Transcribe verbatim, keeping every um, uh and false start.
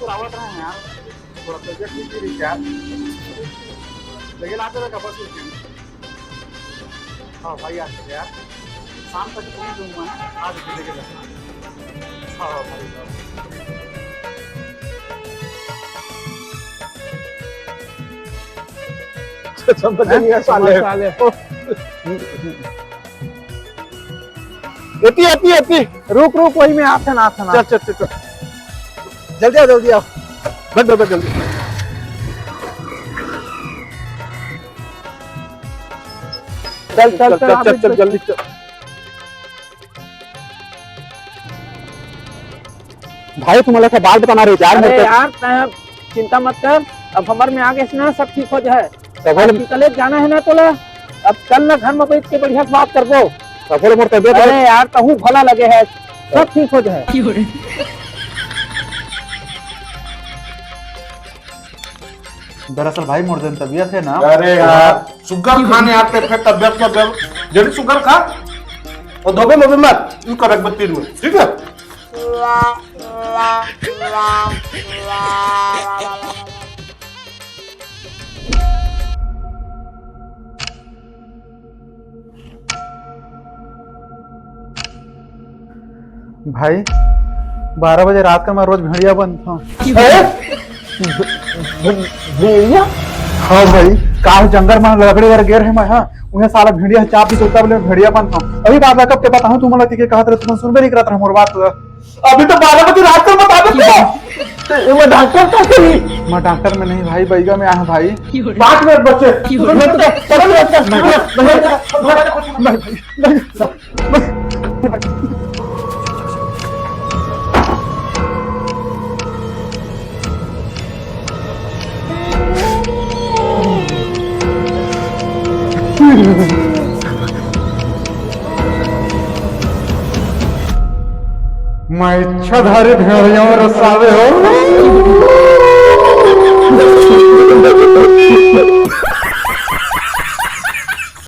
आवत रहे हैं यार, थोड़ा तबियत ठीक नहीं रही यार, लेकिन आते रहेगा बस। हाँ भाई, आ गया यार, शाम तक पहुँच जाऊँगा ना, आज भी लेके जाऊँगा। हाँ, हाँ भाई, हाँ। समझ नहीं आया साले। साले। एती, एती, एती। रुक, रुक, वही में आथन, आथन, चल, आथन। चल, चल, चल। जल्दी आओ, जल्दी आओ। बैठ, बैठ, बैठ, जल्दी। चल, चल, चल, चल, आप चल, भी चल, बैठ। जल्दी चल। भाई, तुम्हारा का बात बताना रहे यार, अरे मेरे को। यार, तैं अब चिंता मत कर, अब हमर में आ गए ना, सब ठीक हो जाए। तब हम हॉस्पिटल जाना है ना तोला, अब चल ना, घर में बैठ के बढ़िया से बात करबो। तब बोले, मोर तबियत अरे यार, तहूँ भला लगे है, सब ठीक हो जाए। दरअसल भाई, मोर जन तबियत है ना। अरे यार, सुगर खाने आते फिर तबियत, तबियत जल्दी सुगर खा और धोबे मोबे मत, यू कर रख बत्ती में, ठीक है? भाई, बारह बजे रात का मैं रोज भेड़िया बनता हूँ। हैं? भे-, भेड़िया? हाँ भाई, काल जंगल में लकड़ी बर गेर है मैं, हाँ, उन्हें साला भेड़िया चाप दी, तो तब ले भेड़िया बनता हूँ। अभी बात कब के बताऊँ तुम लोग, के कहत रहे, तुम सुनबे नहीं करत रहे मोर बात। अभी तो बारह बजे रात का बता देते हो। तो मैं डॉक्टर का कही? मैं डॉक्टर में नहीं भाई, बैगा में आया भाई। बात में बच्चे। नहीं, नहीं, नहीं, नहीं, नहीं, नहीं। मैं इच्छाधारी भेड़िया में रसावे हो।